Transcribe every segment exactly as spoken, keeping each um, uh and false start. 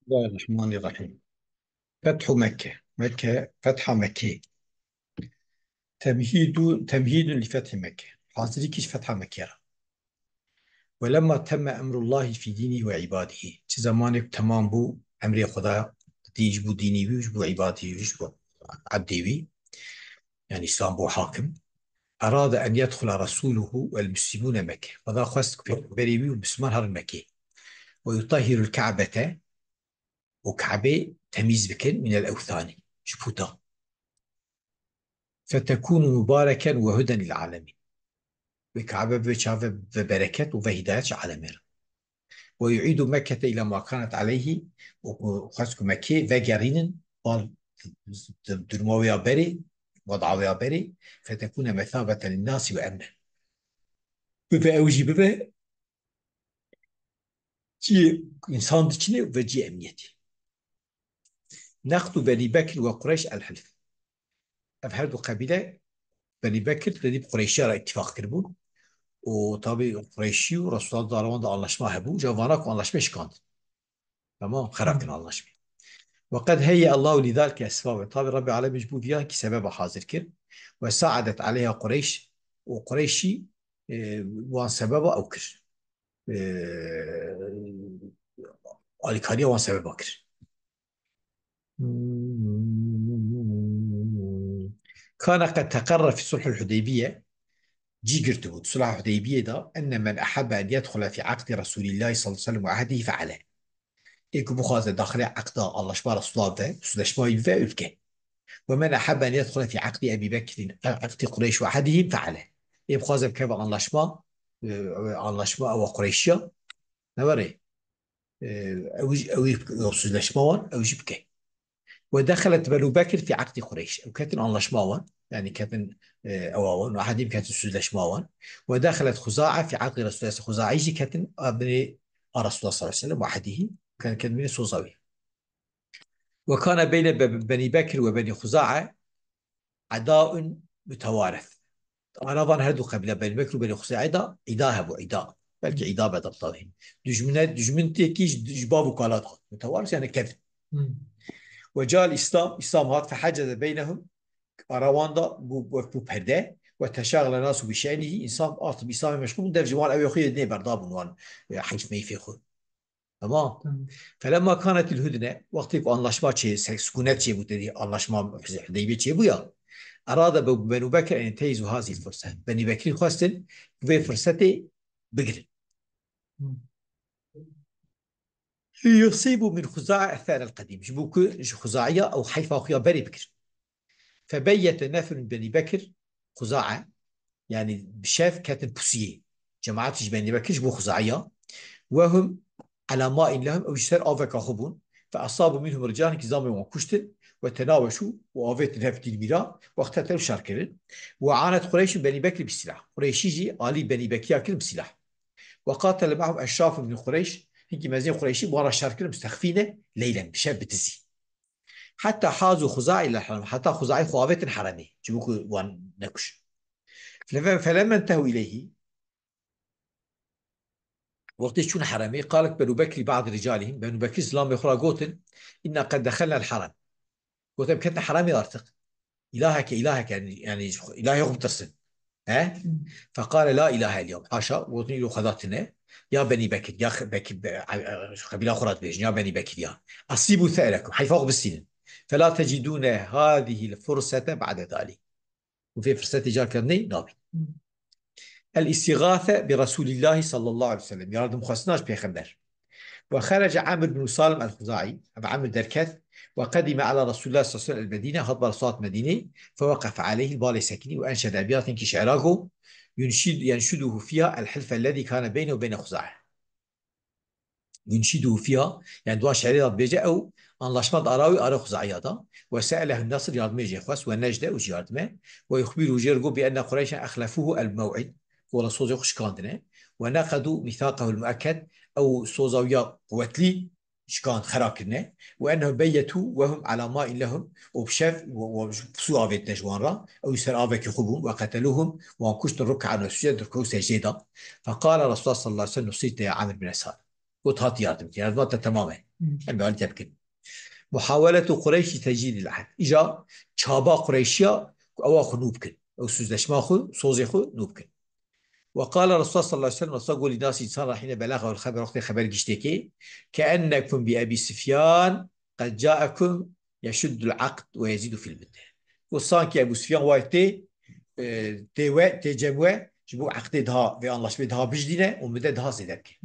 Bismillahirrahmanirrahim. Fethu Mekke. Mekke, fetha Mekke. Temhidu, temhidun li fethi Mekke. Hazirîkî ji fetha Mekke re. Ve lemma temme emrullahi fî dînî ve îbadîhî. Çi zemanê ku temam bû emrê Xweda, dî ji bo dînî wî û ji bo îbadî wî, ji bo ebdê wî, yani Îslam bû hakim. Erade en yedxula resûluhu vel muslimûne Mekke. Xweda xwest ku pêxemberê wî û Misliman herin Mekkê. Ve yutehhirul Ke'bete, û Ke'bê temîz bikin, minel ewthanî, ji puta. Fetekûnu mubareken ve huden lil alemîn. Wê Ke'be bibe çav ve bereket û ve hidayet ji alemê re. Ve yu'îdu Mekkete ila ma kanet aleyhî, û ku xwest ku Mekkê vegerînin, bal durma wê ya berê, wed'a wê ya berê, fetekûne mesabeten linnasî ve emnen. Bibe ew jî bibe cihê însan diçine ve cihê emniyetê. Neqdu Benî Bekir ve Qureyş el hilf. Ev her du qebîle Benî Bekir, te dî bi Qureyşiya re îtîfaq kiribûn. Û tabî Qureyşî û Resulullah da arawan de anlaşma hebû. Ca vana ku anlaşmê şikandin. Tamam, xera kirin anlaşmê. Ve qed heyye Allahu lizalike esbaben. Tabî Rabbê Alemîn ji bo viyan kî sebeba hazir kir. Ve saadet aleyha Qureyş. Û Qureyşî, e, wan sebeba ew kir. E, alîkariya wan sebeba kir. Kana qed teqerre fi sulhul Hudeybiye, cî girtibû di sulha Hudeybiyê de, enne men ehebbe en yedxule fi aqdi Resulîllahî sallallahu aleyhi ve sellem ve ahdihi feale. Ê ku bixwaze daxilê eqda anlaşma Resulullah ve, sözleşma wî ve, û bike. Ve men ehebbe en yedxule fi aqdi Ebî Bekirîn, eqdi Qureyş ve ahdihi feale. Ê bixwaze bikeve anlaşma, e, anlaşma ewa Qureyşiya, ne were. E, ew jî, ew jî, ew sözleşma wan, ew jî bike. Ve dexelet Benû Bekir fi aqdi Qureyş. Ew ketin anlaşma wan, yani ketin, e, ewa wan, ve ahdihi ketin sözleşma wan. Ve dexelet Xuza'a fi aqdi Resulullah. Xuza'i jî ketin a binê a Resulullah sallallahu aleyhi ve sellem ve ahdihi, ketin, ketin binê soza wî. Ve kana beyne be-, Benî Bekir ve Benî Xuza'a edaun mutewarif. Ara van her du qebîle Benî Bekir û Benî Xuza'e de îda hebû, îda. Belkî îda be dabtavê. Dijmine, dijmintekî ji, ji bav û kala de. Mutewarif yani kevin. Hmm. Ve ca'el Îslam, Îslam hat feheceze beynehum. Ara wan da bû, wek bû perde. Ve teşagile nasu bi şe'nihî. Însan artık Îslamê meşgûl bûn. Dev ji wan ew xwe nê berdabûn wan, e, heyf meyfê xwe. Tamam. Tamam. Felemma kanetil hudne, wextê ku anlaşma çê, se-, sukûnet çêbû, te dî anlaşma Hudeybiye çêbû ya. Erade be Benû Bekir en yentehîzu hazîl furse. Benî Bekirî xwestin ku vê fursetê bigirin. Hı. Liyusîbû min Xuza'a etharel qedîm. Ji bo ku ji Xuzaiya ew heyfa xwe ya berê bigirin. Febeyyete neferun Benî Bekir, Xuza'a, yani bi şev ketin pusiyê. Cemaetî ji Benî Bekir ji bo Xuzaiya. Ve hum ala ma'in lehum, ew ji ser aveka xwe bûn. Fe asabu minhum ricalan, kî zamê wan kuştin. Ve tenaweşû, û avêtin hev tîlmîra. Wextetelu şer kirin. Ve anet Qureyşun Benî Bekir bi silah. Qureyşî jî alî Benî Bekiriya kirin bi silah. Ve qatele ma'hum eşrafun min Qureyş. Hinkî mezin Qureyşî bi wan re şer kirin, mustexfîne leylen, bi şev bi dizî. Heta hazu Xuza'î lil herem. Heta Xuza'î xwe avêtin heremê. Ji bo ku wan nekuşin. Fele-, felemmen tehu ileyhî. Wextê çûn heremê, qalet Benû Bekirî ba'd ricalihim. Benû Bekir zilamê xwe re gotin, inna qed dexelnel herem. Gotin, em ketin heremê artık. İlaheke, ilaheke, yani, yani ilahê xwe bitirsin. He? Feqale la ilahe el yewm. Haşa, gotin îro Xweda tune. Ya Benî Bekir, ya xe-, Bekir, be-, e, e, qebîla xwe re dibêjin, ya Benî Bekir ya. Asîbû se'rekum. Heyfa xwe bistînin. Fela tecidûne hâzihil fursete ba'de zalik. Û vê firsetê carkar ney nabî. El îstîxase bi Resûlîllahî sallallahu aleyhi ve sellem. Yardim xwestina ji Pêxember. Ve xerece Amr bin Salim el-Xuzai, ev Amr derket, ve qedîme ala Resûlillah sallallahu aleyhi ve sellem el-Medîne, hat bi Resûlat Medînê, fe weqefe aleyhî, li balê sekinî û enşede ebyatin kî şi'ra go, yunşid-, yenşuduhu fiha el-hilfe ellezî kane beyne ve beyne Xuzai. Yunşidu fiha, yani dua şi'rê de dibêje ew anlaşma di ara wî ara Xuzaiya da. Ve se'lehu nasr, yardimê jê xwest, ve necde û ji yardime. Ve yuxbiru jê re got bi enne Qureyşen exlefuhu el mew'id. Wala sozê xwe şikandine. Ve neqedu mîthaqehu el mu'ekked. Ew soza wî ya quwetlî şikand, xera kirine. Ve ennehu beyyetu ve hum ala ma'in lehum. Û bi şev, û, û pusû avêtine ji wan re. Ew ser avekî xwe bûn. Ve qeteluhum. Wan kuştin ruk'an ve suced, rukû û secdeyê da. Feqale Resulullah sallallahu aleyhi ve sellem nusîrte ya Amir bin Esad. Got, hat yardim, yardima te temam e. Em ê alî te bikin. Muhaweletu Qureyşî tecdîdil ehd. Îja çaba Qureyşiya ku ewa xwe nû bikin. Ew sözleşma xwe, sozê xwe nû bikin. Ve qala Resulullah sallallahu aleyhi ve sellem, Resulullah got lî nas însan re hîne belagehul xeber, wextê xeber giştê kê, "Keennekum bi Ebî Sufyan qed caekum yeşuddul aqd ve yezidu fil binde." Got sankî Ebû Sufyan wayê tê, e, tê we, tê cem we, ji bo eqdê daha, vê anlaşmê daha bijdîne û min de daha zêde bike.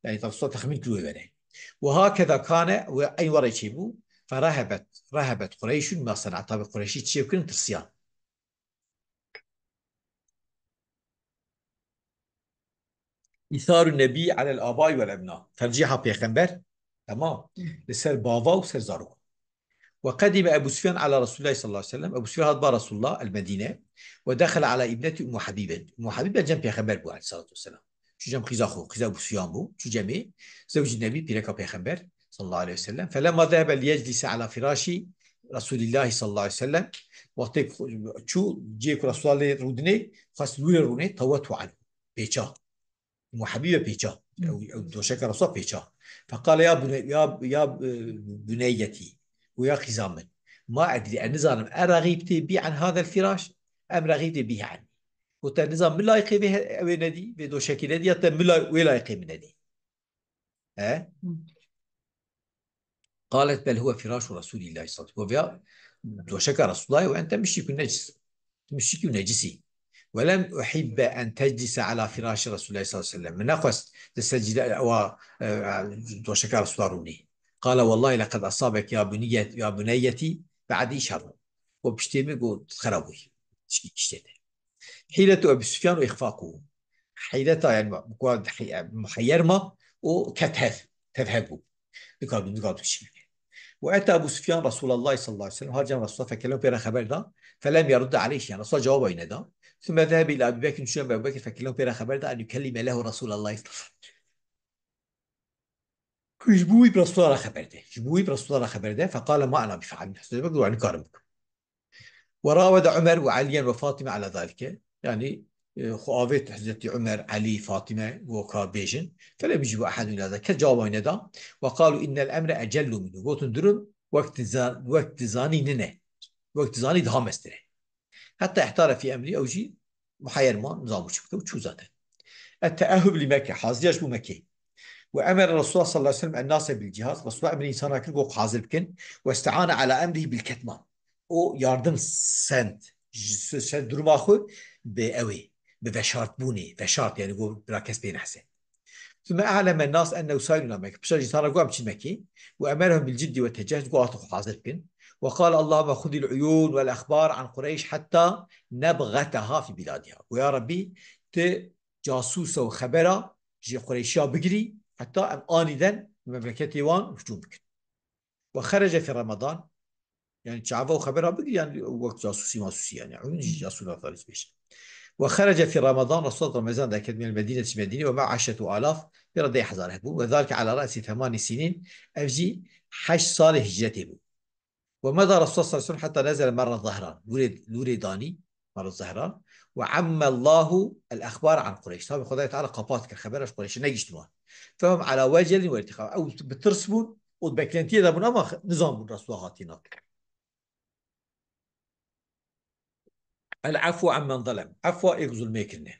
Yani Resulullah texmîn kir wê were. Ve hakeza kane, we eyn were çêbû, ferehebet, rehebet Qureyşun ma sena, tabi Qureyşî çi bikin, tirsiyan. Îtharun Nebî alel abai vel ebna. Tercîha pêxember, tamam, li ser bava û ser zarok. Ve qedîme Ebû Sufyan ala Resulullah sallallahu aleyhi ve sellem. Ebû Sufyan hat ba Resulullah el Medîne. Ve dexele ala îbneti Ummu Habîbe. Ummu Habîbe cem pêxember bû aleyhissalatu vesselam. Çû cem qîza xwe, qîza Ebû Sufyan bû. Çû cemê, zewcî Nebî, pîreka pêxember sallallahu aleyhi ve sellem. Felemma zehebe liyeclise ala firaşî Resulillahi sallallahu aleyhi ve sellem. Wextê ku çû cihê ku Resulullah lê rûdinê, xwest li wî rûnê, tewettu anhu. Pêça. Ummu Habîbe pêça. Ew, ew doşeka Resulullah pêça. Feqale ya bune-, ya, ya, e, buneyyetî. Û ya qîza min. Ma edrî, ez nizanim, erexîbtî bî an hadel firaş, em rexîbtî bî anî. Û te nizan min layqê vê he-, ew ê nedî, vê doşekê nedî, ya te min lay-, wê layqê min nedî. He? Qalet bel huve firaşu Resulîllahi sallallahu aleyhi ve sellem. Got ya doşeka Resulullahê ve ente müşrikun necis. Tu müşrikî û necisî. Ve lem uhibbe en teclise ala firaşi Resulullah sallallahu aleyhi ve sellem. Min nexwest li ser cîda ewa, e, e, doşeka Resulullah rûnî. Qala wallahi leqed asabek ya buniyet-, ya buneyyetî ba'dî şerrun. Got piştê min got xera bûyî. Tişkî kiştê te. Hîletu Ebu Sufyan û îxfaquhu. Hîleta yani muheyyer ma û ket hev. Tevhe bû. Nikardû, nikardû çi bike. Ve eta Ebu Sufyan Resulallah sallallahu aleyhi ve sellem, har cem Resulullah fekelem pê re xeber da, felem yerudde aleyh, yani Resulullah cevaba wî neda. Sümme zehebe ila Ebu Bekir, çû Ebu Bekir fekelem pê re xeber da, en yukellime lehu Resulallah sallallahu aleyhi ve sellem. Ku ji bo wî bi Resulullah re xeber de. Ji bo wî bi Resulullah re xeber de, feqale ma ena bifeal. Hezreti Ebu Bekir got, nikarim bikim. Ve ravede Umer ve Aliyen ve Fatime ala zalike. Yani, e, xwe avêt Hezretî Umer, Elî, Fatime, got ka bêjin. Felem yucibu ehedun ila zalike. Kes cewaba wî neda. Ve qalu innel emre ecellu minhu. Gotin durum wek tu za-, wek tu zanî nine. Wek tu zanî daha mestir e. Heta ihtare fî emrî, ew jî muheyyer ma, nizam çi bike û çû zaten. Et-te'ehhub li Mekke, haziriya ji bo Mekkê. Ve emere Resulullah sallallahu aleyhi ve sellem en-nase bil cihaz, Resulullah emrê însana kir, got hazir bikin. Ve iste'ane ala emrî bil ketman. O yardim send, ji se-, ser duruma xwe bi ewê, bi veşartbûnê, veşart yani got bira kes pê nehse. Sümme e'leme nas ennehu sairun ila Mekke. Pişta jî însana got em çin Mekkê. Ve emerehum bil ciddi ve tecehhuz, got hatin xwe hazir bikin. Ve qal Allahumme xudil uyun vel exbar an Qureyş hatta nebgheteha fi biladiha. Got ya Rabbî, ti casûsa û xebera ji Qureyşiya bigirî, heta em anîden memleketê wan hicûm bikin. Ve xerece fi Ramadan, yani çava û xebera bigirî, yani wek casûsî masûsî yani. Ew jî casûna xwe dibêje. Ve xerece fi Ramadan, Resulullah Ramazan derket min el-Medîne, ji Medîne, ve me'ahu eşretu alaf, pê re deh hezar hebû. Ve zalike ala ra'si themani sinin, ev jî heşt salê hicretê bû. Ve meda Resulullah sallallahu aleyhi ve sellem heta nezele merra Zehran. Lûrê, lûrê danî, merra Zehran. Ve ammallahu el-exbar an Qureyş. Tabi Xwedayê Teala qapat kir, xebera ji Qureyşê negişt wan. Fehum ala wecelin ve irtixab. Ew bi tirs bûn û di beklentiyê de bûn ama nizan bûn Resulullah hatî nat. El-afwu ammen zalem. Afwa ê ku zulmê kirine.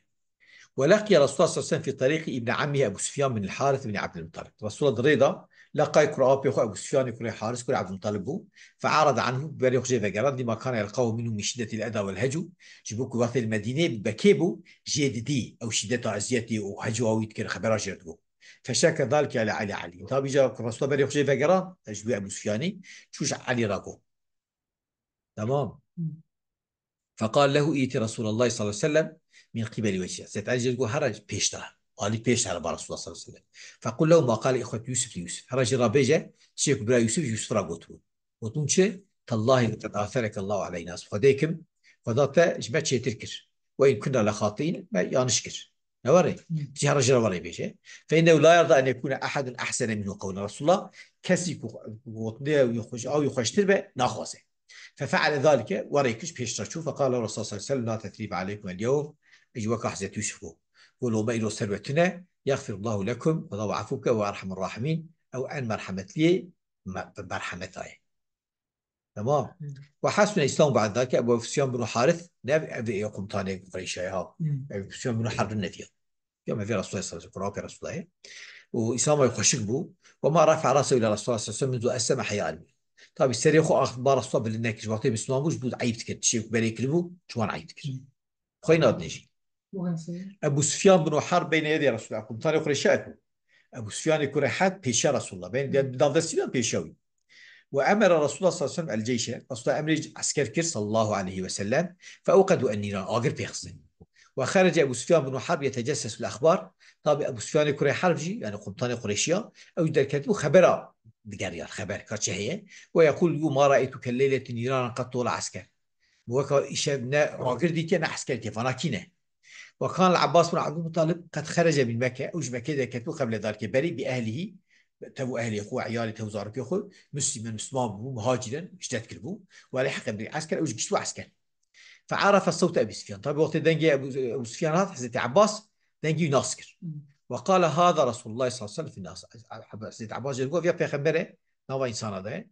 Ve leqiye Resulullah sallallahu aleyhi ve sellem fi tariqi ibn ammihi Ebu Sufyan bin el-Harith bin Abdülmuttalib. Resulullah di rê de leqay kura apê xwe Ebu Sufyanê kurê Haris kurê Abdülmuttalib bû. Fe'arada anhu, berê xwe jê vegerand, lima kana yelqahu minhu min şiddetil eda vel hecu. Ji bo ku wextê li Medînê bû, bekê bû, jê didî ew şiddeta eziyetê û hecu wî dikir, xebera jê re digot. Feşeke zalike ala Elî Elî. Tabî ca ku Resulullah berê xwe jê vegerand, ji bo Ebu Sufyanê, çû ji Elî re got. Tamam. Feqal lehu îtî Resulallah sallallahu aleyhi ve sellem min qîbelî wecihî. Hezreti Elî jê got here pêş de. Alî pêş de here ba Resulullah sallallahu aleyhi ve sellem. Fequl lehu ma qale îxwet Yusuf li Yusuf. Here jê re bêje, çiyê ku bira Yusuf, Yusuf re gotibû. Gotibûn çi? Tallahî leqed aserekallahu aleyna. Xwedê kim, Xweda te ji me çêtir kir. Ve in kunna lexati'in, me yanlış kir. Ne were? Hmm. Cihara jira were bêje. Fe innehu la yarda en yekune ahadun ahsene minhu qawlen. Resulullah kesî ku gotinê wî xweş, ew wî xweştir be, naxwaze. Fe feale zalike, were kir, pêş re çû. Fe qale Resulullah sallallahu aleyhi ve sellem, la tesribe aleykum el yewm. Ji weka Hezretî Yusuf bû. Got loma îro ser we tune. Yexfirullahu lekum. Xweda we efû bike, we erhamur rahimin. Ew en merhemetliyê me-, bi merhemeta ye. Tamam. Ve hasune İslam ba'd zalike, Ebu Sufyan bin Harith, ne ev, ev ê komutanê Qureyşa ya. Ebu Sufyan bin Harb ne diye. Ya me vê Resulullah sallallahu aleyhi ve sellem, Resulullah ye. Û Îslam ay xweşik bû. Ve ma rafa ra'sehu ila Resulullah sallallahu aleyhi ve sellem munzu esleme heyal. Tabi serê xwe ax-, ba Resulullah bilind nekir. Wextê Müslüman bû, ji bû eyb dikir. Tiştê ku berê kiribû, ji wan eyb dikir. Xweyna dinêjî. Ebu Sufyan bin Harb beyne yedê Resulullah. Komutanê Qureyşa ek bû. Ebu Sufyanê kurê Harb pêşiya Resulullah. Beyne di-, di navdestî de pêşiya wî. Ve emera Resulullah sallallahu aleyhi ve sellem el ceyşe. Resulullah emrê esker kir sallallahu aleyhi ve sellem. Fe ewqedu en nîran. Agir pêxistin. Ve xerece Ebu Sufyan bin Harb yetecesses fil axbar. Tabi Ebu Sufyanê kurê Harb jî, yani komutanê Qureyşiya, ew jî derketibû xebera digeriya, xeber, ka çi heye. Ve yekul yu ma ra'eytu kel leyleti nîranan qet tola esker. Weka îşev ne agir dîtiye ne esker dîtiye, vana kî ne? Ve kan Abbas bin Abdülmuttalib qed xerece min Mekke, ew ji Mekkeyê derketibû qeble dalike berî bi ehlihî, tev û ehlê xwe, iyalê tev û zarokê xwe, Müslüman, Müslüman bû, muhaciren, hicret kiribû, ve lehaqe bil esker, ew jî giştibû esker. Fe arafe sewte Ebu Sufyan. Tabi wextê dengê Ebu, Ebu Sufyan hat, Hezretî Abbas dengê wî nas kir. Ve qale hada Resulullah sallallahu aleyhi ve sellem fin nas. Hezretî Abbas jê got, ya pêxembere, nava însana de.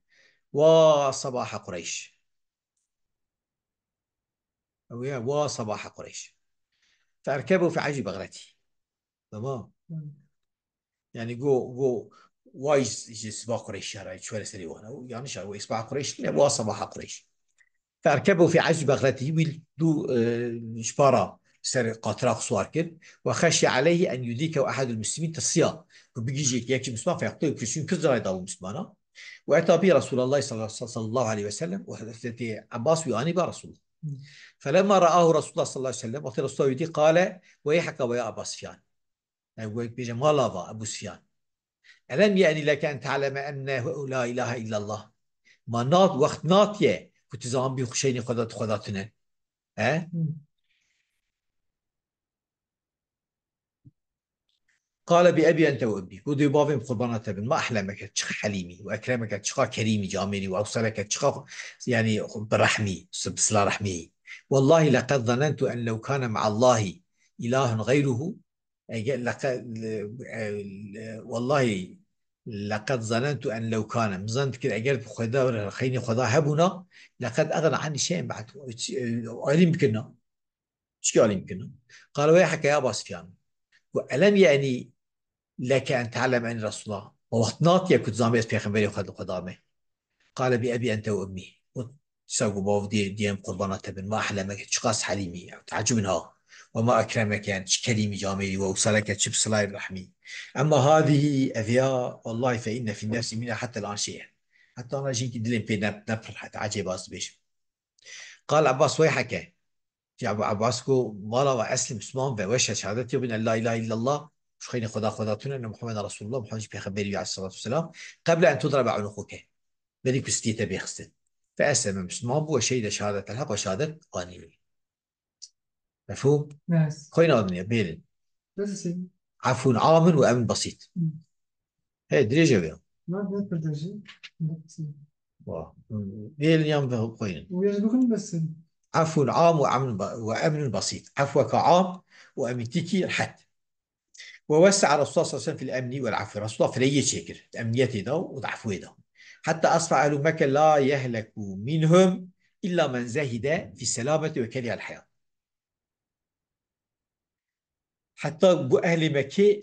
Ve sebaha Qureyş. Ew ya, wa sebaha Qureyş. Ferkebu fi ecî bexretî. Tamam. Yani go, go, wa ji, ji siba Qureyş ya, çi were serê wan. Ew yanlış ya, wa sebaha Qureyş ne, wa sebaha Qureyş. Ferkebu fi ecî bexretî, wî du, e, ji para ser qatra xwe siwar kir. Ve xeşye aleyhi en yudîke ehedul muslimîn, tirsiya ku bigihîje yekî Müslüman, feyaqtulu, ku çûn kir, zirayê dabû Müslümana. Ve eta bî Resulallah sallallahu aleyhi ve sellem, û Hezretî Abbas wî anî ba Resulullah. Felemma ra'ahu Resulullah sallallahu aleyhi ve sellem, wextê Resulullah wî dî, qale, weyheke ve ya Eba Sufyan. Yani wek bêje, mala va Ebu Sufyan. Elem ye'ni leke en te'leme ennehu la ilahe illallah. Ma nat, wext natiye ku tu zanbî xuşeynî Xweda, Xweda tune. He? Qale bi ebi ente ve ummi. Got, "Ê bavê min, qurbana te bin. Ma ehlemeke, çiqa helîmî, ve ekremeke, çiqa kerîmî, camêrî, ve ewseleke, çiqa, yani, bi rehmî, bi sila rehmî. Wallahi leqed zanentu en lew kane me'allahi ilahun gayruhu." Ege-, leqe-, le-, e, le-, wallahi leqed zanentu en lew kane. Min zan dikir eger bi Xweda, xeynî Xweda hebûna, leqed eghna anni şey'en ba'd. Hiç, e, alî bikirna. Çi alî bikirna? Qale weyheke ya Eba Sufyan. Got, "Elem ye'ni leke en te'lem en Resulullah." Ma wext natiye ku tu zanbî ez pêxemberê Xwed-, Xweda me. Qale bi ebi ente ve ummi. Got, "Dîsa ku bav dê-, diyem qurbana te bin, ma ehlemeke, çiqas helîmî, ew te'ecubin ha. Ve ma ekremeke, yani çi kerîmî, camêrî, ve ewseleke, çi bi silayê rehmî. Emma hadihi, ev ya, wallahi fe inne fin nefsi mine hatta el-an şey'en." Heta ana jî dilê pê ne, ne pir heta ecêb ez dibêjim. Qal Abbas, "Weyheke." Ji Ebu Abbas got, "Mala ve eslî Müslüman ve, weşe şehadetê bin en la ilahe illallah, ji xeynî Xweda, Xweda tune, ne Muhammeden Resulullah, Muhammed jî pêxemberî wî aleyhissalatu vesselam, qebla en tudra be unuquke." Berî ku stiyê te bê xistin. Fe esleme, Müslüman bû, ve şehîde şehadetel haq, ve şehadet anî. Mefhûm? Yes. Xweyna dinya, bêlin. Bes sê. Afun amun ve emrun basit. Hı. He, dirêj e ya. Na, ne pir dirêj e? Wa. Bêlin yan ve xweynin. Û yê bixwînin bes sê. Afun am ve emrun ba-, ve emrun basit. Afweke am ve emrîkî rehet. Ve wesse'a Resulullah sallallahu aleyhi ve sellem fil emni vel afwi. Resulullah fireyê çêkir. Emniyetê de û di afwê de. Hatta asbaha ehlu Mekke la yehleku minhum illa men zehide fi selameti ve kerihel hayat. Heta ku ehlê Mekkê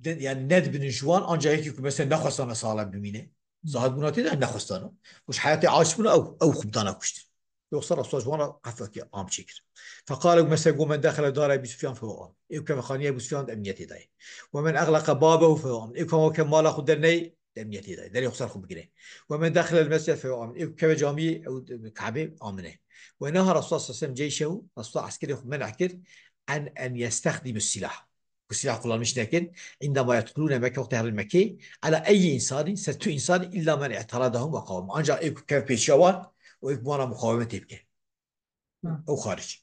de, yani nedibin ji wan, ancak yekî ku mesela nexwestana saxlem bimîne. Zahid bûna tê de nexwestana. Û ji heyatê aciz bûna ew, ew xwe bidana kuştin. Yoksa Resulullah ji wan re afwekî am çêkir. Feqale, mesela, got, "Men dexele dara Ebî Sufyan fehuve amin." Ê ku keve xanî Ebû Sufyan di emniyetê de ye. "Ve men exleqe babehu fehuve amin." Ê ku weke mala xwe derneyê, di emniyetê de ye. Derê xwe ser xwe bigire. "Ve men dexele el mescide fehuve amin." Ê ku keve camiyê, ew Kabê amin e. "Ve neha Resulullah sallallahu aleyhi ve sellem ceyşehu." Resulullah eskerê xwe men'a kir. "En, en yestexdime silah." Ku silah kullanmış nekin. "İndema yedhulune Mekke", wextê herin Mekkê, "ala eyyi insanî, ser tu insanî, illa men i'teradahum ve qawem." Ancak ê ku kev pêşiya wan û ê ku wana muqawemetê bike. Hı. Ew xaric.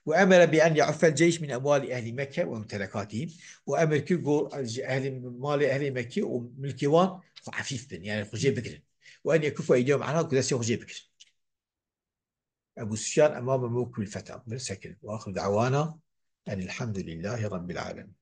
"Ve emere bi en ya'uffel ceyş min emwali ehli Mekke ve mumtelekatihim." Û emir kir ku ji ehlê, malê ehlê Mekkê û milkê wan xwe efîf bin, yani xwe jê bigirin. "Ve en yekuffu eydiyahum anha", ku destê xwe jê bigirin. Ebu Sufyan emame mewkil feta. Min sekin. Ve axiru da'wana enilhamdülillahi rabbil alemin.